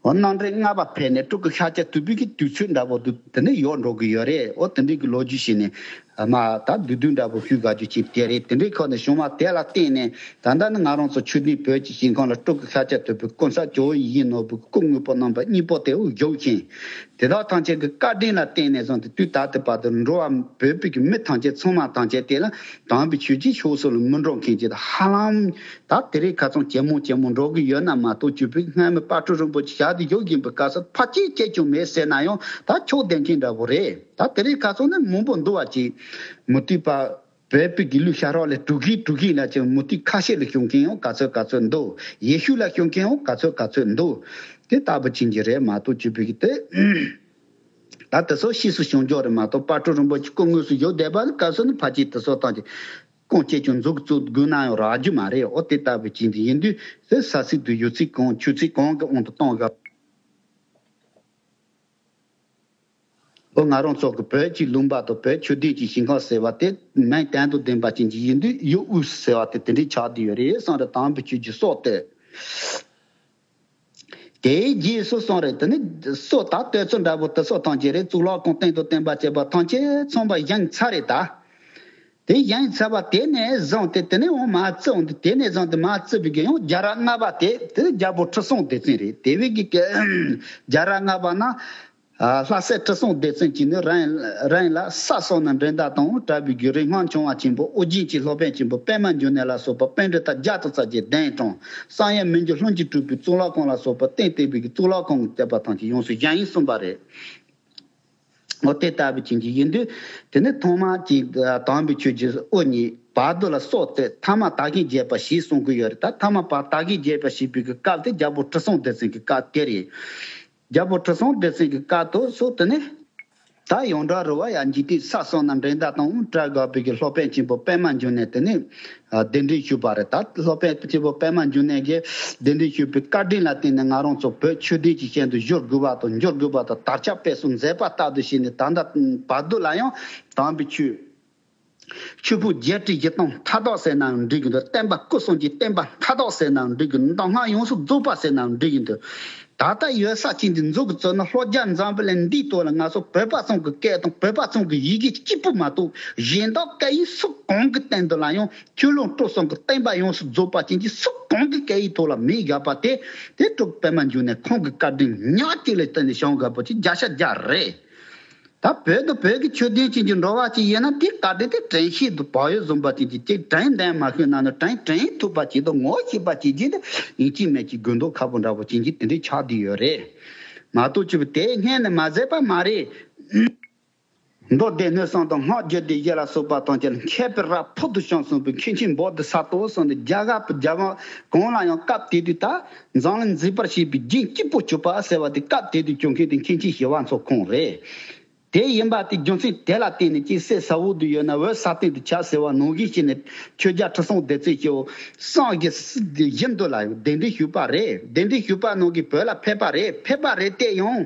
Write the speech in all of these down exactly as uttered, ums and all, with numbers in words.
འོ་གནམ་གྲུ་ལྔ་པ་ཕེབས་ནས་སྤྲུལ་སྐུ་ཤཱཀྱ་ཐུབ་པའི་གི་དུས་ཚོད་འདྲ་པོ་འདུག་དེ་ནས་ཡོལ་འགྲོ་གི་ཡོད་རེད། འོ་དེ་འདྲའི་གི་ལོ་རྒྱུས་ཤིག་ནས་མ་ད་བསྡུས་བསྡུས་འདྲ་པོ་ཞུ་དགའ་རྒྱུ་ཅིག་དེ་རེད། དེ་འདྲའི་ཁ་ནས་བྱུང་བ་དེ་ལ་བརྟེན་ནས་ད་ལྟ་ནི་ང་རང་ཚོ་ཆོས་ལྡན་བོད་ཀྱི་ཞིང་ཁམས་ལ་སྤྲུལ་སྐུ་ཤཱཀྱ་ཐུབ་པའི་སྐུ་ཚབ་ཇོ་བོ་ཡིད་བཞིན་ནོར་བུའི་སྐུ་དངོས་པོ་རྣམ་པ་གཉིས་པོ་དེ་འོ་བཞུགས་ཤིང་། དེ་དག་ཐམས་ཅད་ཀྱི་བཀའ་དྲིན་ལ་བརྟེན་ནས་བཟུང་སྟེ་དུས་ད་ལྟའི་བར་དུ་འགྲོ་བ་བོད་པའི་གི་མི་ཐམས་ཅད་ཚང་མ་ཐམས་ཅད་དེ་ལ་དམ་པའི་ཆོས་ཀྱི་ཕྱོགས་སུ་ལ་མི་འགྲོ་མཁན་ཅིག་ཧ་ལམ་ད་དེ་རིང་ཁ་སང་ཇེ་མང་ཇེ་མང་འགྲོ་གི་ཡོད་ན་མ་གཏོགས་བཅུ་པའི་སྔ་མའི་དཔལ་སྤྲུལ་རིན་པོ་ཆེ་ཞལ་དུ་བཞུགས་བཞིན་པའི་སྐབས་སུ་ཕལ་ཆེར་སྐྱེས་ཀྱང་མེད་ཟེར་ན་ཡང་ད་ཆོག་བསྡད་མཁན་འདྲ་པོ་རེད། ད་དེ་རིང་ཁ་སང་ནི་མང་པོ་འདུག་བ་ཅིག་མུ་སྟེགས་པ། བོད་པའི་དགེ་ལུགས་ཤ་རོགས་ལས་དྲུག་གིས་དྲུག་གིས་ལ་ཅིག་མུ་སྟེགས་ཁ་ཤས་ལ་ཞུགས་མཁན་ཡང་ག་ཚོད་ག་ཚོད་འདུག་ཡེ་ཤུ་ལ་ཞུགས་མཁན་ཡང་ག་ཚོད་ག་ཚོད་འདུག་དེ་ལྟ་བུ་ཅན་གྱི་རེད་མ་གཏོགས་བཅུ་པའི་གི་དེ། ད་དེ་ཚོ་ཕྱིས་སུ་བྱུང་རྒྱུ་རེད་མ་གཏོགས་དཔལ་སྤྲུལ་རིན་པོ་ཆེ་སྐུ་དངོས་སུ་བཞུགས་བསྡད་པ་ནི་སྐབས་སུ་ནི་ཕལ་ཆེར་དེ་ཚོ་ཐམས་ཅད་རྐང་བཅད་ཀྱང་མཛུབ་བཙུགས་དགོས་ན་ཡང་རག་རྒྱུ་མ་རེད། འོ་དེ་ལྟ་བུ་ཅན་དེ་ཡིན་དུས་དེ་ས་ཚིགས་དུ་ཡོད་ཚིག་གང་ཆོས་ཚིག་གང་གི་དབང་དུ་གཏོང་དགོས། ཨོ་ང་རང་ཚོ་གི་བོད་ཀྱི་ལུང་པ་དང་བོད་ཆོས་ལྡན་གྱི་ཞིང་ཁམས་ཟེར་བ་དེ་མིང་དོན་དང་ལྡན་པ་ཅན་གྱི་ཡིན་དུས་ཡུལ་དབུས་ཟེར་བ་དེ་དེ་འདྲའི་ཆགས་བསྡད་ཡོད་རེད་བསམ་རེད། དམ་པའི་ཆོས་ཀྱི་སྲོག་དེ། དེའི་རྗེས་སུ་སོང་རེད། དེ་ནི་སྲོག་དང་གཏེར་ཚོ་འདྲ་པོ་དེ་སོགས་ཐམས་ཅད་རེད། གཙུག་ལག་ཁང་སྟེང་དུ་བསྟན་པ་བྱས་པ་ཐམས་ཅད་ཚང་པ་བཞེངས་ཚར་རེད་ད། དེ་བཞེངས་ཚར་བ་དེ་ནས་བཟུང་སྟེ་དེ་ནས་འོང་མ་བརྩི་འོང་དེ་དེ་ནས་བཟུང་སྟེ་མ་བརྩི་བའི་གི་ཡང་རྒྱ་ར་ལྔ་པ་དེ་དེ་རྒྱལ་པོ་ཁྲི་སྲོང་ལྡེ་བཙན་རེད། དེ་བས་གི་རྒྱ་ར་ལྔ་པ་ན། ལྷ་སྲས་ཁྲི་སྲོང་ལྡེ་བཙན་གྱིས་ནི་རང་རང་ལ་ས་སོགས་ན་འགྲན་ཟླ་དང་བྲལ་བའི་གི་རིག་སྔགས་འཆང་བ་ཆེན་པོ་ཨོ་རྒྱན་གྱི་སློབ་དཔོན་ཆེན་པོ་པདྨ་འབྱུང་གནས་ལ་སོགས་པ་པཎྜི་ཏ་བརྒྱ་དང་རྩ་བརྒྱད་གདན་དྲངས། བསམ་ཡས་མི་འགྱུར་ལྷུན་གྱིས་གྲུབ་པའི་གཙུག་ལག་ཁང་ལ་སོགས་པ་རྟེན་བཏབ་པའི་གི་གཙུག་ལག་ཁང་གི་བསྟན་པ་ཐམས་ཅད་ཡོངས་སུ་བཞེངས་ཡིན་གསུངས་པ་རེད། འོ་དེ་ལྟ་བུ་ཅན་གྱི་ཡིན་དུས་དེ་ནི་ཐོག་མ་གཅིག་དམ་པའི་ཆོས་ཀྱི་དབུ་བརྙེས་བར་དུ་ལ་སྲོག་བརྩི་ཐ་མ་དར་གྱིས་རྒྱས་པ་ཞེས་གསུང་གི་ཡོད་རེད། ད་ཐ་མ་བར་དར་གྱིས་རྒྱས་པ་ཞེས་པའི་གི་སྐབས་དེ་རྒྱལ་པོ་ཁྲི་སྲོང་ལྡེ་བཙན་གྱི་སྐབས་དེ་རེད། རྒྱལ་པོ་ཁྲི་སྲོང་ལྡེ་བཙན་གྱི་སྐབས་དུ་སོགས་དེ་ནི་ད་ཡོངས་གྲགས་རུ་བ་ཡང་འཇིག་རྟེན་ས་གསུམ་ན་འགྲན་ཟླ་དང་བྲལ་དགའ་བའི་གི་སློབ་དཔོན་ཆེན་པོ་པདྨ་འབྱུང་གནས་དེ་ནི་གདན་འདྲེན་ཞུས་པ་རེད། ད་སློབ་དཔོན་ཆེན་པོ་པདྨ་འབྱུང་གནས་ཀྱིས་གདན་འདྲེན་ཞུས་པའི་བཀའ་དྲིན་ལ་བརྟེན་ནས་ང་རང་ཚོ་བོད་ཆོས་ལྡན་གྱི་ཞིང་དུ་བཞུགས་དགོས་པ་དང་འབྱོར་དགོས་པ་དང་དར་ཁྱབ་སྤེལ་གསུམ་མཛད་པ་ལྟར་དུ་བྱས་ནས་ད་ལྟ་བར་དུ་ལ་ཡང་དམ་པའི་ཆོས། ཆོས་ཕུང་བརྒྱད་ཁྲི་བཞི་སྟོང་མཐའ་དག་ཟེར་ནའང་འགྲིག་གི་འདུག་བསྟན་པ་སྐུ་གསུམ་གྱི་བསྟན་པ་མཐའ་དག་ཟེར་ནའང་འགྲིག་གི་འདུག་མདོ་སྔགས་ཡོངས་སུ་རྫོགས་པ་ཟེར་ནའང་འགྲིག་གི་འདུག་ད་ལྟ་ཡོད་ས་ཅན་དེ་འཛུགས་ཀྱི་ཚོད་ན་ལྷོ་རྒྱ་འཛམ་བུ་གླིང་འདིའི་ཐོག་ལ་ང་ཚོ་བོད་པ་ཚང་གི་སྐད་དང་བོད་པ་ཚང་གི་ཡི་གེ་གཅིག་པུ་མ་གཏོགས་གཞན་དག་སྐད་ཡིག་སུ་གང་གི་སྟེང་དུ་ལ་ཡང་ཆོས་ལུགས་སྤྲོ་གསུམ་གྱི་བསྟན་པ་ཡོངས་སུ་རྫོགས་པ་ཅན་གྱི་སུ་གང་གི་སྐད་ཡིག་ཐོག་ལ་མེད་བཞག་པ་དེ་དེ་སྤྲུལ་པདྨ་འབྱུང་གནས་ཁོང་གི་བཀའ་དྲིན་ཉག་གཅིག་ལས་བརྟེན་ནས་བྱུང་བཞག་པ་ཅིག་བརྒྱ་ཆ་བརྒྱ་རེད། ད་བོད་དུ་བོད་ཀྱི་ཆོས་ལྡན་ཅན་གྱི་འགྲོ་བ་ཅིག་ཡིན་ན་དེ་བཀའ་དྲིན་དེ་དྲན་ཤེས་དུ་བག་ཡོད་བཟུང་བ་ཅན་གྱི་ཅིག་དྲན་དྲན་མ་ཤེས་ན་ནི་དྲན་དྲན་ཐུབ་པ་ཅིག་དང་ངོ་ཤེས་པ་ཅིག་ཅིག་དེ་ཡིན་གཅིག་མིན་གཅིག་དགོས་མདོག་ཁ་པོ་འདྲ་པོ་ཅན་གྱི་དེ་འདྲའི་ཆགས་བསྡད་ཡོད་རེད། མ་གཏོགས་ཅིག་དེ་སྔོན་ནས་མ་ཟད་པ་མ་རེད། མདོ་སྡེ་སྣོད་གསུམ་དང་སྔགས་རྒྱུད་སྡེ་བཞི་ལ་སོགས་པ་ཐམས་ཅད་ལ་མཁས་པའི་རབ་ཕུལ་དུ་བྱུང་གསུངས་པའི་མཁན་ཆེན་བོ་དྷི་ས་ཏྭ་གསུངས་ཏེ་རྒྱ་གར་བ་རྒྱ་དབང་གང་ལ་ཡང་སྐབས་དེ་དུས་ད་འཛམ་གླིང་མཛེས་པར་བྱེད་པའི་རྒྱན་གཅིག་པུ་གྱུར་པ་ཟེར་བ་དེ་སྐབས་དེ་དུས་བྱུང་མཁན་དེ་མཁན་ཆེན་ཞི་བ་འཚོ་ཁོང་རེད། དེ་ཡིན་པ་དེ་རྒྱུ་མཚན་དེ་ལ་བརྟེན་ནས་ཅིག་སྲས་ས་འོག་ཏུ་ཡོད་ན་འོད་ས་སྟེང་དུ་ཆགས་ཟེར་བ་ནང་བཞིན་བྱས་ནས་ཆོས་རྒྱལ་ཁྲི་སྲོང་ལྡེ་བཙན་ཞེ་བོ་སངས་རྒྱས་བཞིན་དུ་ལ་གདན་འདྲེན་ཞུས་པ་རེད། གདན་འདྲེན་ཞུས་པ་ནང་གི་བོད་ལ་ཕེབས་པ་རེད། ཕེབས་པ་རེད་དེ་ཡང་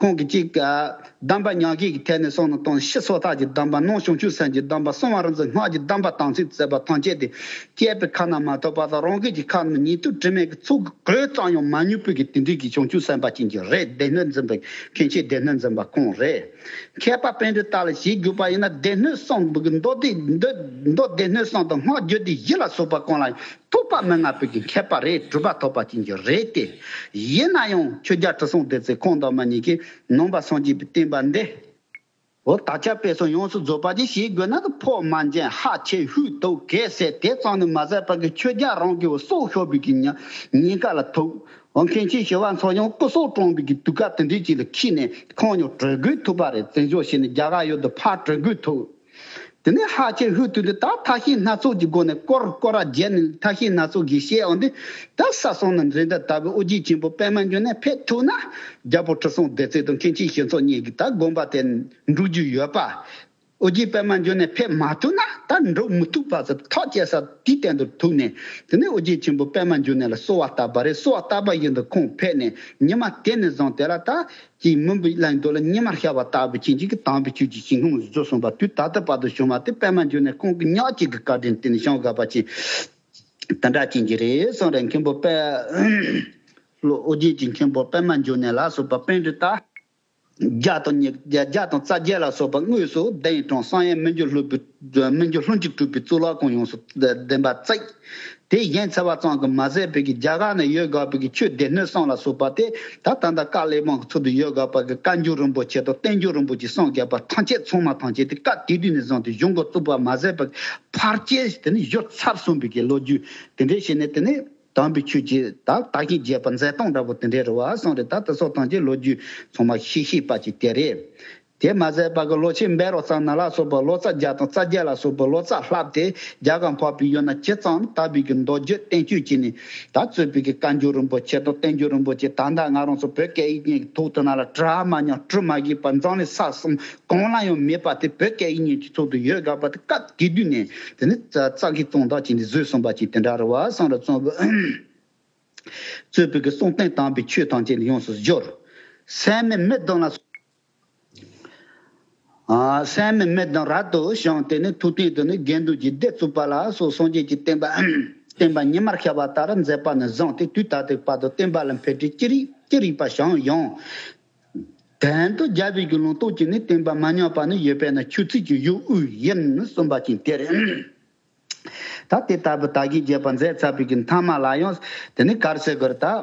ཁོང་གིས་ཅིག་གདམས་པ་ཉག་གཅིག་གི་ཐད་ནས་སོང་ན་དང་ཕྱི་སོ་ཐར་གྱི་གདམས་པ་ནང་བྱང་ཆུབ་སེམས་ཀྱི་གདམས་པ་གསང་བ་རིག་འཛིན་སྔགས་ཀྱི་གདམས་པ་དམ་ཚིག་བརྩད་པ་ཐམས་ཅད་དེ་བསྐྱེད་པའི་ཁ་ན་མ་ཐོ་བ་དང་རང་གི་གི་ཁ་ན་ཉན་ཐོས་དྲི་མེད་ཀྱི་ཚོགས་ཀྱི་གོས་ཙམ་ཡང་མ་མྱོང་བའི་གི་དེ་འདྲའི་གི་བྱང་ཆུབ་སེམས་དཔའ་ཅན་གྱི་རེད། སྡེ་སྣོད་འཛིན་པའི་མཁན་ཆེན་སྡེ་སྣོད་འཛིན་པ་ཁོང་རེད། མཁས་པ་པཎྜི་ཏ་ལ་ཞེས་བརྗོད་པ་ཡིན་ན་སྡེ་སྣོད་གསུམ་པོ་གི་མདོ་སྡེ་མདོ་མདོ་སྡེ་སྣོད་གསུམ་དང་སྔགས་རྒྱུད་སྡེ་བཞི་ལ་སོགས་པ་གང་ལ་ཡང་ཐོགས་པ་མི་མངའ་བའི་གི་མཁས་པ་རེད། གྲུབ་པ་ཐོབ་པ་ཅན་གྱི་རེད་དེ། ཡིན་ན་ཡང་ཆོས་རྒྱལ་ཁྲི་སྲོང་ལྡེ་བཙན་ཁོང་དང་མ་ཉིད་ཀྱིས་ནང་པ་སངས་རྒྱས་པའི་བསྟན་པ་འདི། འོ་དར་ཁྱབ་སྤེལ་གསུམ་ཡོངས་སུ་རྫོགས་པ་ཅིག་བྱེད་དགོས་ན་ད་ཕོག་མ་འཇོན་ཧ་ཆེ་ཧུད་དོག་གལ་སྲིད་དེ་ཙམ་ནས་མ་ཟད་པར་གི་ཆོས་རྒྱལ་རང་གི་སྲོག་ཤོར་བའི་གི་ཉེན་ཉེན་ཁ་ལ་ཐུག་འོ་མཁན་ཆེན་ཞི་བ་འཚོ་ཡང་སྐུ་སྲོག་བཀྲོངས་པའི་གི་དུས་སྐབས་དེ་འདྲའི་ཅིག་ལ་ཁྱེད་ནས་ཁོང་ཉོ་གྲོས་འགོད་ཐུབ་པ་རེད། བཙན་བྱོལ་ཞིག་ནས་རྒྱ་གར་ཡུལ་དུ་ཕར་གྲོས་འགོད་ཐུབ། དེ་ནས་ཧ་ཆེ་ཧུད་དུས་འདི་ད་ཐ་ཤལ་སྣ་ཚོགས་ཀྱི་སྒོ་ནས་སྐོར་སྐོར་ར་བརྒྱབ་ནས་ཐ་ཤལ་སྣ་ཚོགས་ཀྱི་བཤད་འོང་དུས་ད་ས་སོང་ནས་འགྲན་ཟླ་ལྟ་བུའི་ཨོ་རྒྱན་ཆེན་པོ་པདྨ་འབྱུང་གནས་ཕེབས་ཐུབ་ན་རྒྱལ་པོ་ཁྲི་སྲོང་ལྡེ་བཙན་དང་མཁན་ཆེན་ཞི་འཚོ་གཉིས་ཀྱི་ད་དགོངས་པ་དེ་འགྲུབ་རྒྱུ་ཡོད་པ། ཨོ་རྒྱན་པདྨ་འབྱུང་གནས་ཕེབས་མ་ཐུབ་ན་ད་འགྲུབ་མི་ཐུབ་པ་ཟེར་ཐག་བཅད་ས་དེའི་སྟེང་དུ་ཐུག་ནས་དེ་ནས་ཨོ་རྒྱན་ཆེན་པོ་པདྨ་འབྱུང་གནས་ལ་གསོལ་བ་བཏབ་པ་རེད། གསོལ་བ་བཏབ་པ་བཞིན་དུ་ཁོང་ཕེབས་ནས་ཉི་མ་དེ་ནས་བཟུང་དེ་ལ་ད་ཀྱི་མུན་པའི་གླིང་དུ་ལ་ཉི་མར་ཤར་བ་ལྟ་བུ་ཅན་གཅིག་གི་དམ་པའི་ཆོས་ཀྱི་ཞིང་ཁམས་སུ་བཞུགས་སོང་བ་དུས་ད་ལྟ་བར་དུ་བྱུང་བ་དེ་པདྨ་འབྱུང་གནས་ཁོང་གི་ཉག་གཅིག་གི་བཀའ་དྲིན་དེ་ནས་བྱུང་དགོས་པ་ཅིག་དེ་འདྲ་ཅན་གྱི་རེད་གསུངས་རེད། མཁན་པོ་པད་ ལོ་ཨོ་རྒྱན་གྱི་མཁན་པོ་པདྨ་འབྱུང་གནས་ལ་སོགས་པ་པཎྜི་ཏ་བརྒྱ་དང་ཉི་བརྒྱ་དང་རྩ་བརྒྱད་ལ་སོགས་པ་དངོས་སུ་གདན་དྲངས། གསང་ཡུམ་མི་འགྱུར་ལྷུན་པོའི་མི་འགྱུར་ལྷུན་གྱིས་གྲུབ་པའི་གཙུག་ལག་ཁང་ཡོངས་སུ་གདན་པ་བརྩིགས། དེ་གཞན་འཚོལ་བ་ཙམ་གྱིས་མ་ཟད་པའི་གི་རྒྱ་གར་ན་ཡོད་དགོས་པའི་གི་ཆོས་སྡེ་སྣོད་གསུམ་ལ་སོགས་པ་དེ་ད་ད་ལྟ་ཀ་ལེ་མང་གི་ཚུལ་དུ་ཡོད་དགོས་པ་གི་བཀའ་འགྱུར་རིན་པོ་ཆེ་དང་བསྟན་འགྱུར་རིན་པོ་ཆེ་གསུམ་བརྒྱབ་པ་ཐམས་ཅད་ཚང་མ་ཐམས་ཅད་དེ་སྐབས་དེ་དུས་ནས་བཟུང་སྟེ་གཞུང་གི་བཙུགས་པ་མ་ཟད་པར་ཕལ་ཆེར་དེ་ནི་བཞུ་ཚར་སོང་བའི་གི་ལོ་རྒྱུས་དེ་འདྲའི་བྱས་ནས་དེ་ནི། དམ་པའི་ཆོས་ཀྱི་ད་བདག་གཞན་བརྗེས་པ་མཛད་སྟངས་འདྲ་པོ་དེ་འདྲའི་རེད་བ་གསུངས་རེད། ད་དེ་སོགས་ཐམས་ཅད་ལོ་རྒྱུས་ཚང་མ་ཤེས་ཤེས་པ་ཅིག་དེ་རེད། དེ་མ་ཟད་པ་གི་ལོ་ཆེན་བཻ་རོ་ཙ་ན་ལ་སོགས་པ་ལོ་ཙཱ་བརྒྱ་དང་རྩ་བརྒྱད་ལ་སོགས་པ་ལོ་ཙཱ་ལྷག་སྟེ་རྒྱ་གར་འཕགས་པའི་ཡུལ་ན་ཇི་ཙམ་དར་བའི་གི་མདོ་རྒྱུད་བསྟན་བཅོས་བྱས་ནས་ད་གཙོས་པའི་གི་བཀའ་འགྱུར་རིན་པོ་ཆེ་དང་བསྟན་འགྱུར་རིན་པོ་ཆེ་ད་ལྟ་ང་རང་ཚོ་བོད་སྐད་ཡིག་གཉིས་ཀྱི་ཐོག་དེ་ན་ལ་བྲི་མ་མྱོང་བྲི་མ་དགོས་པ་འཛམ་གླིང་ས་གསུམ་གང་ལ་ཡང་མེད་པ་དེ་བོད་སྐད་ཡིག་གཉིས་ཀྱི་ཐོག་ཏུ་ཡོད་དགོས་པ་དེ་སྐབས་དེ་དུས་ནས་དེ་ནི་རྩ་རྩ་གི་གཙང་དག་ཅིག་འདི་བཟོས་སོང་པ་ཅིག་དེ་འདྲ་རེད་བ་གསུངས་རེད། གཙོ་བོ་གཙོས་པའི་གི་གསུང་རྟེན་དམ་པའི་ཆོས་ཐམས་ཅད་ཡོངས་སུ་སྦྱོར། སད་མི་མི་གདོང་ལ། ཨ། སད་མི་མི་གདོང་རབ་ཏུ་བྱུང་། དེ་ནི་ཐུབ་བསྟན་དུ་ནི་དགེ་འདུན་གྱི་སྡེ་བཙུགས་པ་ལ་སོགས་སངས་རྒྱས་ཀྱི་བསྟན་པ་བསྟན་པ་ཉི་མར་ཤར་བ་ལྟར་མཛད་པ་ནས་བཟུང་སྟེ་དུས་ད་ལྟའི་བར་དུ་བསྟན་པ་ལ་འཕེལ་འགྲིབ་ཅི་རིགས་ཅི་རིགས་པ་བྱུང་ཡང་། དོན་དུ་རྒྱལ་བའི་གི་ལུང་རྟོགས་ཀྱིས་ནི་བསྟན་པ་མ་ཉམས་པ་ནི་ཡོད་པས་ན་ཆོས་ཚུལ་གྱི་ཡུལ་དབུས་ཡིན་གསུངས་པ་ཅིག་དེ་རེད། ད་དེ་ལྟ་བུ་དར་རྒྱས་རྒྱས་པ་མཛད་ཚར་བའི་གི་མཐའ་མ་ལ་ཡང་དེ་ནི་ག་རེ་ཟེར་དགོས་རེད་ད།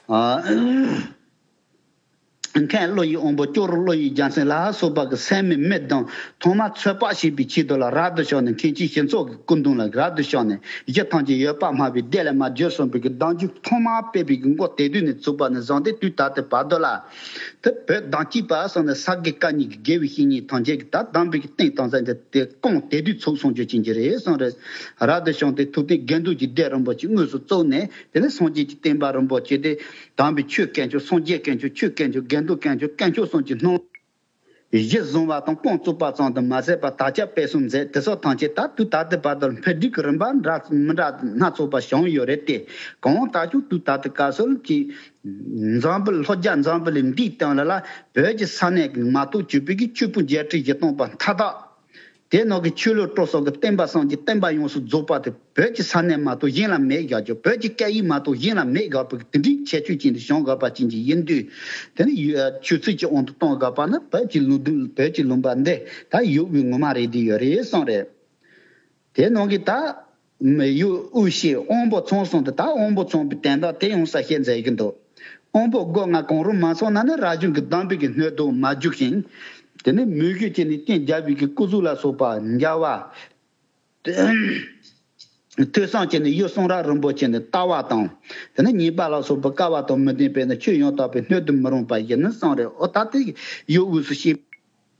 ཨ། མཁན་བློ་ཡི་དབང་པོ་སྐྱོར་བློ་ཡི་རྒྱལ་མཚན་ལ་སོགས་པ་གི་སད་མི་མི་གདོང་ཐོག་མར་ཚོད་དཔག་བྱེད་པའི་ཆེད་དུ་ལ་རབ་ཏུ་བྱུང་ནས་མཁན་ཆེན་ཞི་འཚོ་གི་སྐུ་མདུན་ལ་རབ་ཏུ་བྱུང་ནས་གཞི་ཐམས་ཅད་ཡོད་པར་སྨྲ་བའི་སྡེ་ལས་མར་བརྗོད་གསུངས་པའི་གི་གདམས་རྒྱུད་ཐོག་མར་སྤེལ་བའི་གི་མགོ་དེ་དུས་ནས་བཙུགས་པ་ནས་བཟུང་སྟེ་དུས་ད་ལྟའི་བར་དུ་ལ། དེ་བོད་གདམས་ཅིག་པ་སོགས་ནས་ས་དགེ་བཀའ་རྙིང་གི་དགེ་བའི་བཤེས་གཉེན་ཐམས་ཅད་ཀྱིས་ད་གདམས་པའི་གི་རྟེན་དང་ས་འདི་དེ་སྐོང་དེ་དུས་ཚུགས་སོང་རྒྱུ་ཅན་གྱི་རེད་གསུངས་རེད། རབ་ཏུ་བྱུང་སྟེ་ཐུབ་བསྟན་དགེ་འདུན་གྱི་སྡེ་རིན་པོ་ཆེ་དངོས་སུ་བཙུགས་ནས་དེ་ནས་སངས་རྒྱས་ཀྱི་བསྟན་པ་རིན་པོ་ཆེ་དེ་དམ་པའི་ཆོས་དཀོན་མཆོག་སངས་རྒྱས་དཀོན་མཆོག་ཆོས་དཀོན་མཆོག་དགེ་འདུན་དཀོན་མཆོག་དཀོན་མཆོག་གསུམ་གྱི་སྣང་གཞི་བཟུང་བ་དང་སྐོང་བཙུགས་པ་ཙམ་དུ་མ་ཟད་པར་དར་ཁྱབ་སྤེལ་གསུམ་མཛད། དེ་སོགས་ཐམས་ཅད་ད་དུས་ད་ལྟའི་བར་དུ་འཕེལ་འགྲིབ་ཀྱི་རིམ་པ་འདྲ་མི་འདྲ་སྣ་ཚོགས་པ་བྱུང་ཡོད་རེད་དེ། གང་ལྟར་ཀྱང་དུས་ད་ལྟའི་སྐབས་སུ་ཀྱི་འཛམ་བུ་ལྷོ་རྒྱ་འཛམ་བུ་གླིང་འདིའི་སྟེང་ལ་ལ་བོད་ཀྱི་ས་གནས་ཀྱི་མ་གཏོགས་གྱུར་པའི་གི་ཆོས་ཕུང་བརྒྱད་ཁྲི་བཞི་སྟོང་པ་མཐའ་དག་དེ་ནང་གི་ཆོས་ལུགས་སྤྲོ་གསུམ་གྱི་བསྟན་པ་གསུམ་གྱི་བསྟན་པ་ཡོངས་སུ་རྫོགས་པ་དེ་བོད་ཀྱི་ས་གནས་མ་གཏོགས་གཞན་ལ་མེད་བཞག་རྒྱུ། བོད་ཀྱི་སྐད་ཡིག་མ་གཏོགས་གཞན་ལ་མེད་བཞག་པའི་དེ་འདྲའི་ཁྱད་ཆོས་ཅན་དུ་བྱུང་དགོས་པ་ཅན་གྱི་ཡིན་དུས། དེ་ནི་ཡུ་ཆོས་ཚུལ་གྱི་དབང་དུ་གཏོང་དགོས་པ་ནི་བོད་ཀྱི་ལུང་བསྟན་བོད་ཀྱི་ལུང་པ་འདི་ད་ཡུལ་དབུས་ངོ་མ་རེད་འདི་ཡོད་རེད་གསུངས་རེད། དེ་ནང་གི་ད་ཡུལ་དབུས་ཤེས་དབང་པོ་ཚང་གསུངས་ཏེ་ད་དབང་པོ་ཚང་པའི་དོན་དག་དེ་ཡོང་ས་བཤད་མཛད་ཀྱི་འདུག་དབང་པོ་སྒོ་ལྔ་གང་རུང་མ་ཚང་ན་ནི་རབ་བྱུང་གི་གདམས་པའི་གི་སྣོད་དུ་མ་འཇུག་ཅིང་། དེ་ནི་མོས་གུས་ཀྱི་ནི་རྟེན་རྒྱལ་བའི་གི་སྐུ་གཟུགས་ལ་སོགས་པ་མཇལ་བ། ཐོས་བསམ་བྱས་ནས་ཡུལ་གསུང་རབ་རིན་པོ་ཆེ་ནས་ལྟ་བ་དང་། དེ་ནས་ཉན་པ་ལ་སོགས་པ་དཀའ་བ་དང་མི་ལྡན་པས་ན་ཆོས་ཡང་དག་པའི་སྣོད་དུ་མི་རུང་བ་ཡིན་ནི་གསུངས་རེད། འོ་ད་དེ་ཡུལ་དབུས་སུ་ཤེས་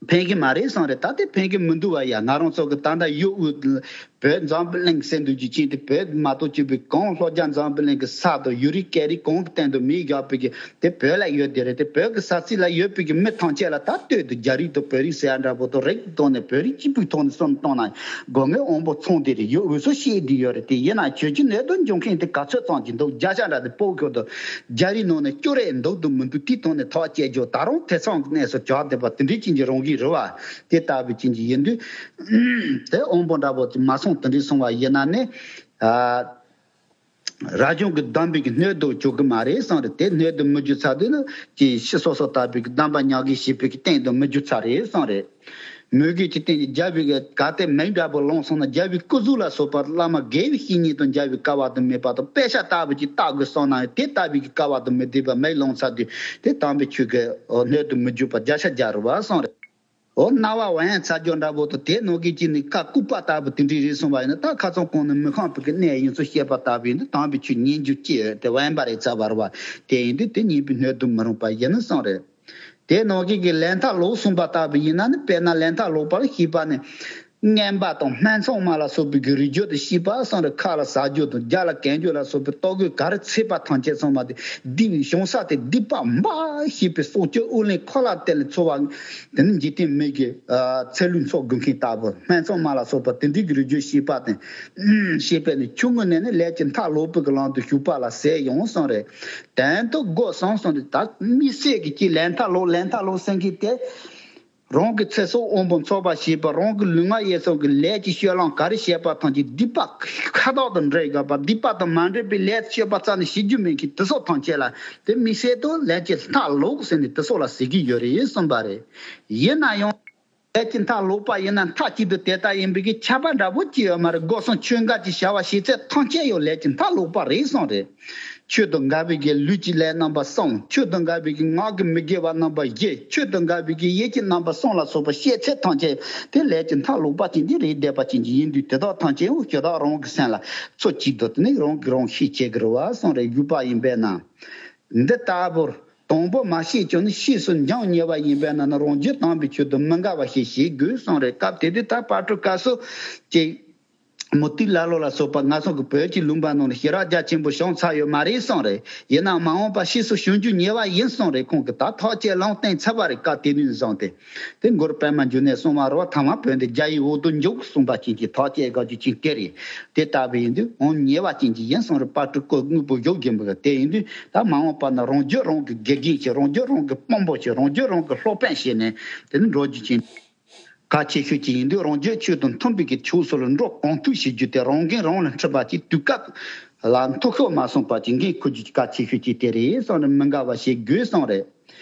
ཕན་གྱི་མ་རེད་གསུངས་རེད། ད་དེ་ཕན་གྱི་མི་འདུག་བ་ཡ། ང་རང་ཚོ་གི་ད་ལྟ་ཡུལ་དབུས་བོད་འཛམ་བུ་གླིང་ཟེར་འདུག་རྒྱུ་ཅན་དེ་བོད་མ་གཏོགས་ཅིག་པའི་གང་ལྷོ་རྒྱ་འཛམ་བུ་གླིང་གི་ས་དང་ཡུལ་རིས་སྐད་རིགས་གང་གི་སྟེང་དུ་མི་བཞག་པའི་གི་དེ་བོད་ལ་ཡོད་དེ་རེད། དེ་བོད་ཀྱི་ས་ཚིགས་ལ་ཡོད་པའི་གི་མི་ཐམས་ཅད་ལ་ད་ལྟོས་དུ་རྒྱ་རིགས་དང་བོད་རིགས་ཟེར་ཡ་འདྲ་པོ་དང་རིགས་ཐོག་ནས་བོད་རིགས་གཅིག་པུའི་ཐོག་ནས་བསམ་བཏང་ན་དགོས་ངེས་དབང་པོ་ཚང་དེ་རེད། ཡོད་འོས་སུ་ཤེས་བསྡད་ཡོད་རེད། དེ་ཡིན་ན་ཆོས་ཀྱི་སྣོད་དུ་འཇུག་མཁན་དེ་ག་ཚོད་ཙམ་གྱི་འདུག་བརྒྱ་ཆ་འདྲ་དེ་སྤོ་ཁྱོད་དང་རྒྱ་རིགས་ནང་ནས་སྐྱོ་རེ་འདུག་དུ་མི་འདུག་དེའི་ཐོག་ནས་ཐག་བཅད་རྒྱུ་ད་རུང་དེ་ཚང་གི་གནས་སུ་བྱ་བསྡད་པ་དེ་འདྲའི་ཅན་གྱི་རང་གི་རེད་བ། དེ་ལྟ་བུའི་ཅན་གྱི་ཡིན་དུས་དེ་དབང་པོ་འདྲ་པོ་དེ་མ་ཚང་དེ་འདྲའི་སོང་བ་ཡིན་ན་ནི། རབ་བྱུང་གི་གདམས་པའི་གི་སྣོད་དུ་འཇུག་གི་མ་རེད་གསུངས་རེད། དེ་སྣོད་དུ་མི་འཇུག་ཚར་དུས་ནི་ཀྱི་ཕྱི་སོ་སོ་ལྟ་བུའི་གི་གདམས་པ་ཉག་གི་ཞེས་པའི་གི་སྟེང་དུ་མི་འཇུག་ཚར་རེད་གསུངས་རེད། མོས་གུས་ཀྱི་སྟེང་གི་རྒྱལ་བའི་གི་གལ་ཏེ་མིང་འདྲ་པོ་ལོངས་སོང་ན་རྒྱལ་བའི་སྐུ་གཟུགས་ལ་སོགས་པ་བླ་མ་དགེ་བའི་བཤེས་གཉེན་དང་མཇལ་བའི་སྐལ་བ་དུ་མེད་པ་དང་དཔེ་ཆ་ལྟ་བུ་ཅིག་ལྟ་དགོས་གསུངས་ན་ཡང་དེ་ལྟ་བུའི་གི་སྐལ་བ་དུ་མི་ལྡན་པ་མིང་ལོངས་ཚར་དུས་དེ་དམ་པའི་ཆོས་ཀྱི་སྣོད་དུ་མི་འཇུག་པ་བརྒྱ་ཆ་བརྒྱ་རེད་བ་གསུངས་རེད། འོ་རྣ་བ་བ་ཡང་ཚ་རྒྱུ་འདྲ་པོ་དང་དེ་ནང་གི་ཅི་ནི་ཁ་ལྐུགས་པ་ལྟ་བུ་དེ་འདྲའི་རེད་གསུངས་པ་ཡིན་ན་ད་ཁ་ཚང་གོང་ནས་མི་ཤེས་པའི་གི་གནས་ཡིན་ཚུལ་བཤད་པ་ལྟ་བུ་ཡིན་དུས་དམ་པའི་ཆོས་ཉན་རྒྱུ་ཅི་ཡོད་དེ་བན་པ་རེད་ཚ་བར་བ་དེ་ཡིན་དུས་དེ་ཉན་པའི་སྣོད་དུ་མི་རུང་པ་ཡིན་ནི་གསུངས་རེད། དེ་ནང་གི་གི་ལས་མཐའ་ལོག་གསུངས་པ་ལྟ་བུ་ཡིན་ན་ནི་དཔེར་ན་ལས་མཐའ་ལོག་པར་ཤེས་པ་ནི། རྔན་པ་དང་སྨད་འཚོང་མ་ལ་སོགས་པའི་གི་རིགས་རྒྱུད་དུ་ཤེས་པ་གསུངས་རེད། ཁ་ལ་ཟ་རྒྱུ་དང་རྒྱ་ལ་གན་རྒྱུ་ལ་སོགས་པའི་ལྟོ་གོས་ག་རེ་འཚེས་པ་ཐམས་ཅད་ཚང་མ་དེ་སྡིག་བྱུང་ས་དེ་སྡིག་པ་འབའ་ཞེས་པའི་སྲོག་གཅོད་ཨུ་ལན་ཁོ་ལ་བརྟེན་ནས་འཚོ་བ་དེ་ནི་འཇིག་རྟེན་མི་གི་ཚེ་ལུས་འཚོ་དགོས་མཁན་ལྟ་བུ་སྨད་འཚོང་མ་ལ་སོགས་པ་དེ་འདྲའི་གི་རིགས་རྒྱུད་ཤེས་པ་དང་ཤེས་པས་ནི་ཆུང་ངུ་ནས་ནི་ལས་ཀྱི་མཐའ་ལོག་པའི་གི་ལམ་དུ་ཞུགས་པ་ལ་ཟེར་ཡང་གསུངས་རེད། དོན་དུ་སྒོ་གསུམ་གསུངས་ཏེ་ད་དམིགས་བསལ་གྱི་ཅི་ལས་མཐའ་ལོག་ལས་མཐའ་ལོག་ཟེར་མཁན་དེ། རང་གི་ཚེ་སྲོག་དབང་པོ་འཚོ་བར་བྱེད་པ། རང་གི་ལུས་ངག་ཡིད་གསུམ་གྱི་ལས་ཀྱི་སྤྱོད་ལམ་ག་རེ་བྱེད་པ་ཐམས་ཅད་སྡིག་པ་ཁ་དོག་དང་འདྲེས་དགོས་པ། སྡིག་པ་དང་མ་འདྲེས་པའི་ལས་སྤྱོད་པ་རྩ་ནས་བྱེད་རྒྱུ་མེད་མཁན་དེ་ཚོ་ཐམས་ཅད་ལ་དེ་དམིགས་བསལ་དུ་ལས་ཀྱི་མཐའ་ལོག་ཟེར་ནས་དེ་ཚོ་ལ་ཟེར་གྱི་ཡོད་རེད་གསུངས་པ་རེད། ཡིན་ན་ཡང་། ལས་ཀྱི་མཐའ་ལོག་པ་ཡིན་ན་མཐའ་གཅིག་ཏུ་དེ་ལྟར་ཡིན་པའི་གི་ཁྱབ་པ་འདྲ་པོ་ཅི་ཡོད་མ་རེད། སྒོ་གསུམ་ཆོས་འགལ་གྱི་བྱ་བ་བྱེད་ཚད་ཐམས་ཅད་ཡང་ལས་ཀྱི་མཐའ་ལོག་པ་རེད་གསུངས་རེད། ཆོས་དང་འགལ་བའི་གི་ལུས་ཀྱི་ལས་རྣམ་པ་གསུམ། ཆོས་དང་འགལ་བའི་གི་ངག་གི་མི་དགེ་བ་རྣམ་པ་བཞི། ཆོས་དང་འགལ་བའི་གི་ཡིད་ཀྱི་རྣམ་པ་གསུམ་ལ་སོགས་པ་བཤད་ཚད་ཐམས་ཅད་དེ་ལས་ཀྱི་མཐའ་ལོག་པ་ཅན་གྱི་རིགས་བསྡད་པ་ཅན་གྱི་ཡིན་དུས། དེ་དག་ཐམས་ཅད་འུ་ཅག་རང་གི་སེམས་ལ་ཚུལ་གཅིག་ཏུ་དེ་ནི་རང་གིས་རང་ཤེས་བྱེད་དགོས་རེད་བ་གསུངས་རེད། བརྒྱུད་པ་ཡིན་པས་ན། འདི་ལྟ་བུར་དང་པོ་མ་ཤེས་ཀྱང་ནི་ཤེས་སུ་འགྱིང་ཉེ་བ་ཡིན་པས་ན་ནི། རང་རྒྱུད་དམ་པའི་ཆོས་དང་མི་འགལ་བ་ཞིག་བྱེད་དགོས་གསུངས་རེད། སྐབས་དེ་དུས་ད་དཔལ་སྤྲུལ་སྐབས་སུ་ཅིག་མུ་སྟེགས་ཀླ་ཀློ་ལ་སོགས་པ་ང་ཚོ་གི་བོད་ཀྱི་ལུང་པ་ནང་ལ་ཞེ་དྲག་རྒྱ་ཆེན་པོ་བྱུང་ཚར་ཡོད་མ་རེད་གསུངས་རེད། ཡིན་ནའང་མ་འོངས་པ་ཕྱིས་སུ་བྱུང་རྒྱུ་ཉེ་བ་ཡིན་གསུངས་རེད། ཁོང་གིས་ད་ཐག་བཅད་ལམ་བསྟན་ཚར་བ་རེད། སྐབས་དེ་དུས་བཟུང་སྟེ། དེ་མགུར་པདྨ་འབྱུང་གནས་གསུངས་པ་རེད་བ། ཐ་མ་བོད་འདི་རྒྱ་ཡི་འོག་ཏུ་འཇུག་གསུངས་པ་ཅན་གྱི་ཐག་བཅད་དགོས་རྒྱུ་ཅན་དེ་རེད། དེ་ལྟ་བུ་ཡིན་དུས་འོང་ཉེ་བ་ཅན་གྱི་ཡིན་གསུངས་རེད། དཔལ་སྤྲུལ་སྐུ་དངོས་པོ་བཞུགས་ཀྱིན་པ་དེ་ཡིན་དུས། ད་མ་འོངས་པ་ན་རང་རྒྱུད་རང་གི་དགེ་རྒན་བྱེད། རང་རྒྱུད་རང་གི་དཔོན་པོ་བྱེད། རང་རྒྱུད་རང་གི་སློབ་དཔོན་བྱས་ནས་དེ་ནི་འགྲོ་རྒྱུ་ཅན། གལ་ཆེ་ཤོས་ཅིག་ཡིན་དུས་རང་རྒྱུད་ཆོས་དང་མཐུན་པའི་གི་ཕྱོགས་སུ་ལ་འགྲོ་གང་ཐུབ་བྱེད་རྒྱུ་དེ། རང་འགན་རང་ལ་འཁྲི་བ་ཅིག་དུས་སྐབས་ལ་མཐོ་ཤོས་མ་སོང་བར་གྱི་འགན་འཁུར་རྒྱུ་གལ་ཆེ་ཤོས་ཅིག་དེ་རེད་གསུངས་ནས་མི་འགལ་བ་བྱེད་དགོས་གསུངས་རེད།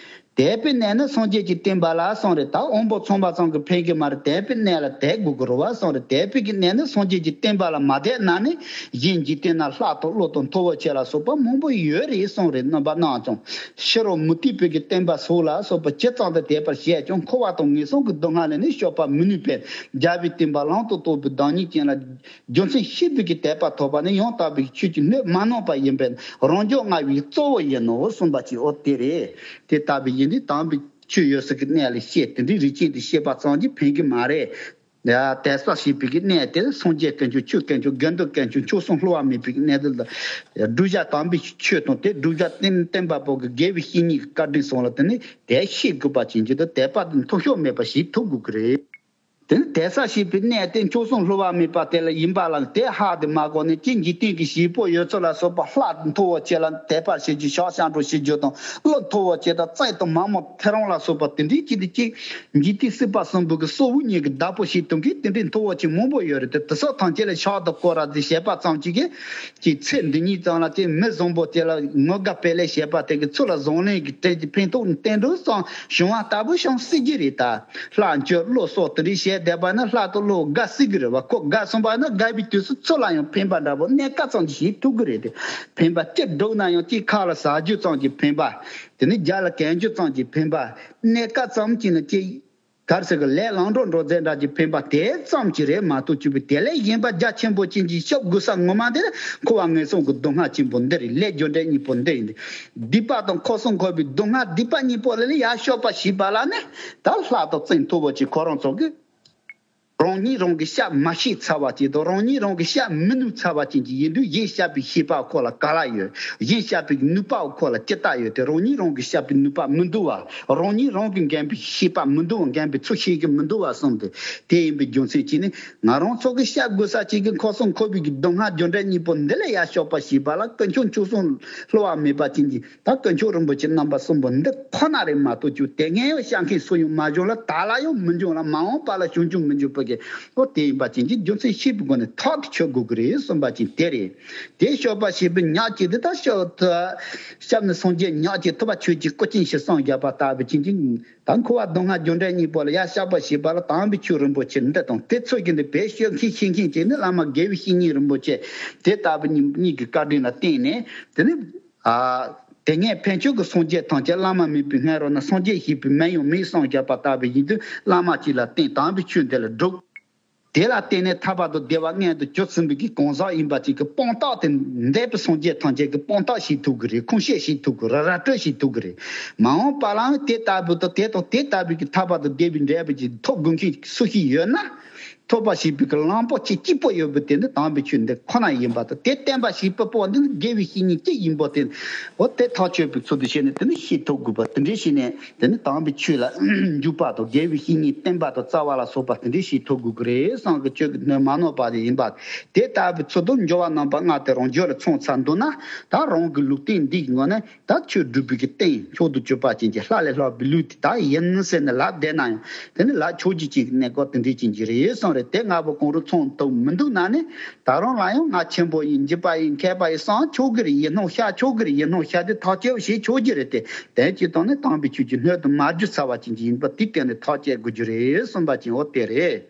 དད་པའི་གནས་ནི་སངས་རྒྱས་ཀྱི་བསྟན་པ་ལ་གསུངས་རེད། ད་དབང་པོ་ཚང་བ་ཙམ་གྱིས་ཕན་གྱི་མ་རེད། དད་པའི་གནས་ལ་དད་དགོས་ཀྱི་རེད་བ་གསུངས་རེད། དད་པའི་གི་གནས་ནི་སངས་རྒྱས་ཀྱི་བསྟན་པ་ལ་མ་དད་ན་ནི་གཞན་འཇིག་རྟེན་ན་ལྷ་དང་ཀླུ་དང་མཐུ་བོ་ཆེ་ལ་སོགས་པ་མང་པོ་ཡོད་རེད་གསུངས་རེད། རྣམ་པ་སྣ་ཚོགས། ཕྱི་རོལ་མུ་སྟེགས་པའི་གི་བསྟན་པ་སོགས་ལ་སོགས་པ་ཇི་ཙམ་དུ་དད་པར་བྱས་ཀྱང་འཁོར་བ་དང་ངན་སོང་གི་སྡུག་བསྔལ་ལས་ནི་སྐྱོབ་པ་མི་ནུས་པས། རྒྱལ་བའི་བསྟན་པ་ལམ་དུ་གཏོད་པའི་བདག་ཉིད་ཅན་ལ་རྒྱུ་མཚན་ཤེས་པའི་གི་དད་པ་ཐོབ་པ་ནི་ཡང་དག་པའི་ཆོས་ཀྱི་སྣོད་མ་ནོར་བ་ཡིན་པས་རང་རྒྱུད་མངའ་བའི་གཙོ་བོ་ཡིན་ནོ་གསུངས་པ་ཅིག་འོ་དེ་རེད། དེ་ལྟ་བུ་ཡིན་དུས་དམ་པའི་ཆོས་ཡོད་ས་གི་གནས་ལ་བཤད། དེ་འདྲའི་རིགས་ཅན་དེ་བཤད་པ་ཙམ་གྱིས་ཕན་གྱི་མ་རེད། ཡ། དད་ས་ཞེས་པའི་གི་གནས་དེ་སངས་རྒྱས་དཀོན་མཆོག་ཆོས་དཀོན་མཆོག་དགེ་འདུན་དཀོན་མཆོག་མཆོག་གསུམ་བསླུ་བ་མེད་པའི་གནས་དེ་ལ། བསྒྲུབ་བྱ་དམ་པའི་ཆོས་དང་དེ་བསྒྲུབ་བྱ་བསྟན་བསྟན་པ་པོ་གི་དགེ་བའི་བཤེས་གཉེན་གྱི་བཀའ་དྲིན་སོགས་ལ་དེ་ནི་དད་ཤེས་དགོས་པ་ཅན་གྱི་དང་དད་པ་དེ་མཐོ་ཤོས་མེད་པ་ཞིག་ཐུབ་དགོས་ཀྱི་རེད། དེ་ནི་དད་ས་ཞེས་པའི་གནས་དེ་མཆོག་གསུམ་བསླུ་བ་མེད་པ་དེ་ལ་ཡིན་པ་ལ་དེ་ཧ་དེ་མ་གོ་ནས་ཀྱེ་འཇིག་རྟེན་གྱི་བྱེད་པོ་ཡོད་ཚད་ལ་སོགས་པ་ལྷ་མཐུ་བོ་ཆེ་ལ་དད་པ་བྱེད་རྒྱུ་ཕྱག་ཞབས་བྲོ་བྱེད་རྒྱུ་དང་ཀླུ་མཐུ་བོ་ཆེ་དང་བཙན་དང་མ་མོ་ཐེ་རོང་ལ་སོགས་པ་དེ་འདྲའི་ཅིག་དེ་ཅིག་འཇིག་རྟེན་སྲིད་པ་གསུམ་པོ་གི་སྲོག་དབུགས་གཉིས་ཀྱི་བདག་པོ་བྱེད་ཐུབ་མཁན་དེ་འདྲའི་མཐུ་བོ་ཆེ་མང་པོ་ཡོད་རེད་དེ། དེ་ཚོ་ཐམས་ཅད་ལ་ཕྱག་དང་སྐོར་ར་དེ་བྱས་པ་ཙམ་གྱིས་ཀྱི་ཚེ་འདི་ཉིད་ཙམ་ལ་ཀྱི་མི་བཟང་པོ་དེ་ལ་ངོ་དགའ་དཔེ་ལེགས་བྱས་པ་དེ་གི་ཚུལ་ལ་བཟང་ལན་གྱི་སྤྲད་དེ་ཕན་ཐོགས་བསྟན་འགྲོ་ཙམ་བྱུང་བ་ལྟ་བུ་བྱུང་སྲིད་ཀྱི་རེད་ད། ལྷ་མཆོད་ཀླུ་སོགས་དེ་འདྲའི་བྱས་བསྡད་པ་ན་ལྷ་དང་ཀླུ་དགའ་སྲིད་ཀྱི་རེད་བ། ཁོ་དགའ་སོང་བ་ན་དགའ་བའི་དུས་སུ་ཚུར་ལ་ཡང་ཕན་པ་འདྲ་པོ་གནས་སྐབས་ཙམ་གྱིས་བྱེད་ཐུབ་ཀྱི་རེད་དེ། ཕན་པ་ཅི་སྒྲུབ་ན་ཡང་ཅིག་ཁ་ལ་ཟ་རྒྱུ་ཙམ་གྱི་ཕན་པ། དེ་ནི་རྒྱ་ལ་གན་རྒྱུ་ཙམ་གྱི་ཕན་པ། གནས་སྐབས་ཙམ་གྱིས་ན་ཅིག་གར་ཟེར་གི་ལས་ལམ་འགྲོ་འགྲོ་རྫས་འདྲ་གྱི་ཕན་པ་དེ་ཙམ་གྱིས་རེད་མ་གཏོགས་གཅིག་པུ་དེ་ལས་གཞན་པ་རྒྱ་ཆེན་པོ་ཅན་གྱི་སྐྱོབ་དགོས་ས་ངོ་མ་དེ་ནི་འཁོར་བ་ངན་སོང་གི་སྡུག་བསྔལ་ཆེན་པོ་འདི་རེད། ལས་རྒྱུ་འབྲས་གཉིས་པོ་འདི་ཡིན། སྡིག་པ་དང་འཁོར་གསུམ་འཁོར་བའི་སྡུག་བསྔལ་སྡིག་པ་གཉིས་པོ་ལས་ལ་ཡར་སྐྱོབ་པ་ཞེས་པ་ལ་ནི་ད་ལྷ་དང་བཙན་མཐུ་བོ་ཆེ་ཁོ་རང་ཚོ་གིས་རང་ཉིད་རང་གི་ཤ་མ་ཤེས་ཚར་བ་ཅིག་དང་རང་ཉིད་རང་གི་ཤ་མི་ནུས་ཚར་བ་ཅན་གྱི་ཡིན་དུས་གཞན་གཤགས་པའི་ཤེས་པ་ཁོ་ལ་ག་ལ་ཡོད། གཞན་གཤགས་པའི་ནུས་པ་ཁོ་ལ་ཅི་ལྟར་ཡོད་དེ། རང་ཉིད་རང་གི་གཤགས་པའི་ནུས་པ་མི་འདུག་བ། རང་ཉིད་རང་གི་འགན་པའི་ཤེས་པ་མི་འདུག་བ། འགན་པའི་ཚུལ་ཤེས་ཀྱི་མི་འདུག་བ་གསུངས་ཏེ། དེ་ཡིན་པའི་རྒྱུ་མཚན་གྱིས་ནི་ང་རང་ཚོ་གི་ཤ་དགོས་ས་ཅིག་གི་འཁོར་གསུམ་འཁོར་བའི་གི་སྡུག་བསྔལ་རྒྱུ་འབྲས་གཉིས་པོ་འདི་ལས་ཡར་སྐྱོབ་པ་ཞེས་པ་ལ་དཀོན་མཆོག་མཆོག་གསུམ་བསླུ་བ་མེད་པ་ཅན་གྱི་ད་དཀོན་མཆོག་རིན་པོ་ཆེ་རྣམ་པ་གསུམ་པོ་འདི་ཁོ་ན་རེད་མ་གཏོགས་ཅིག་དེ་སྔ་ཡང་བཤད་མཁན་སུ་ཡང་མ་བྱུང་ལ་ད་ལ་ཡང་མི་འབྱུང་ལ་མ་འོངས་པ་ལ་བྱུང་རྒྱུ་མི་འབྱུང་བ་གི་ཨོ་དེ་ཡིན་པ་ཅན་གྱི་རྒྱུ་མཚན་ཤེས་པའི་སྒོ་ནས་ཐག་ཏུ་ཆོད་དགོས་ཀྱི་རེད་གསུངས་པ་ཅན་དེ་རེད། དེ་སྐྱོབ་པ་ཞེས་པའི་ཉག་གཅིག་དེ་ད་སྐྱབས་སྐྱབས་ནི་སངས་རྒྱས་ཉག་གཅིག་ཐུབ་པ་ཆོས་ཀྱི་སྐུ་ཅན་ཞིག་གསུངས་བཞག་པ་ལྟ་བུ་ཅན་གྱི་ད་འཁོར་བ་སྡུག་བསྔལ་རྒྱུ་འབྲས་གཉིས་པོ་ལ་ཡར་བཤགས་པ་ཞེས་པ་ལ་དམ་པའི་ཆོས་རིན་པོ་ཆེ་འདི་དང་དེ་ཚོ་གི་འདི་བེད་སྤྱོད་མཁན་ཤེས་མཁན་ཅིག་ནི་བླ་མ་དགེ་བའི་བཤེས་གཉེན་རིན་པོ་ཆེ་དེ་ལྟ་བུ་གཉིས་གཉིས་ཀྱི་བཀའ་དྲིན་ལ་བརྟེན་ནས་དེ་ནི། ཨ། དེ་སྔའི་ཕན་ཆོད་ཀྱི་སངས་རྒྱས་ཐམས་ཅད་བླ་མ་མེད་པའི་སྔ་རོལ་ན་སངས་རྒྱས་ཞེས་པའི་མིང་ཡང་མེད་གསུངས་བཞག་པ་ལྟ་བུ་ཡིན་དུས་བླ་མ་གཅིག་ལ་བརྟེན་དམ་པའི་ཆོས་འདི་ལ་སྒྲུབ། དེ་ལ་བརྟེན་ནས་ཐར་པ་དང་བདེ་བ་མངོན་དུ་གྱུར་ཚུལ་གྱི་གང་ཟག་ཡིན་པ་ཅིག་གི་དཔང་རྟགས་དེ་འདས་པའི་སངས་རྒྱས་ཐམས་ཅད་ཀྱི་དཔང་རྟགས་བྱེད་ཐུབ་ཀྱི་རེད། ཁུངས་སྐྱེལ་བྱེད་ཐུབ་ཀྱི་རེད། ར་སྤྲོད་བྱེད་ཐུབ་ཀྱི་རེད། མ་འོངས་པ་ལའང་དེ་ལྟ་བུ་དང་དེ་དང་དེ་ལྟ་བུའི་གི་ཐར་པ་དང་བདེ་བའི་འབྲས་བུ་ཅིག་ཐོབ་དགོས་མཁན་སུ་ཞིག་ཡོད་ན། ཐོབ་པ་བྱེད་པའི་གི་གླང་པོ་ཆེ་གཅིག་པོ་ཡོད་པ་དེ་ནི་དམ་པའི་ཆོས་འདི་ཁོ་ན་ཡིན་པ་དང་། དེ་བསྟན་པ་བྱེད་པ་པོ་འདི་ནི་དགེ་བའི་བཤེས་གཉེན་གཅིག་ཡིན་པ་དེ། འོ་དེ་ཐག་ཆོད་པའི་ཚུལ་དུ་བྱས་ནས་དེ་ནི་ཤེས་ཐུབ་དགོས་པ། དེ་འདྲའི་བྱས་ནས་དེ་ནི་དམ་པའི་ཆོས་ལ་འཇུག་པ་དང་། དགེ་བའི་བཤེས་གཉེན་བསྟེན་པ་དང་། རྩ་བ་ལ་སོགས་པ་དེ་འདྲའི་བྱེད་ཐུབ་དགོས་ཀྱི་རེད་བསམ་གི། ཆོས་ཀྱི་སྣོད་མ་ནོར་བ་དེ་ཡིན་པ། དེ་ལྟ་བུའི་ཚུལ་དུ་འབྱོར་བ་རྣམ་པ་ལྔ་དེ་རང་རྒྱུད་ལ་ཚང་ཚར་འདུག་ན། ད་རང་གི་ལུགས་བསྟན་འདི་གི་ངོས་ནས། ད་ཆོས་སྒྲུབ་པའི་གི་རྟེན་མཆོག་ཏུ་གྱུར་པ་ཅན་གྱི་ལྷ་ལས་ལྷག་པའི་ལུས་དེ་ད་ཡིན་ཟེར་ནས་ལབ་བསྡད་ན་ཡང་། དེ་ནི་ལ་ཕྱོགས་བཅུའི་གི་གནས་སྐབས་དེ་འདྲའི་ཅན་གྱི་རེད་བསམ་རེད། དེ་ལྔ་པོ་གང་རུང་ཚང་ཐུབ་མི་འདུག་ན་ནི། ད་རང་ལ་ཡང་ང་ཆེན་པོ་ཡིན། འཇིགས་པ་ཡིན། མཁས་པ་ཡིན་བསམ་ཆོག་གི་རེད། ཡིད་སྣང་ཤར་ཆོག་གི་རེད། ཡིད་སྣང་ཤར་དེ་ཐག་གཅོད་བྱེད་ཆོག་གི་རེད་དེ། དེ་ཅི་ལྟར་ནི་དམ་པའི་ཆོས་ཀྱི་སྣོད་དུ་མ་གྱུར་ཚར་བ་ཅན་གྱི་ཡིན་པ་དེ་གཏན་ནས་ཐག་བཅད་དགོས་རྒྱུ་རེད་གསུངས་པ་ཅན། འོ་དེ་རེད།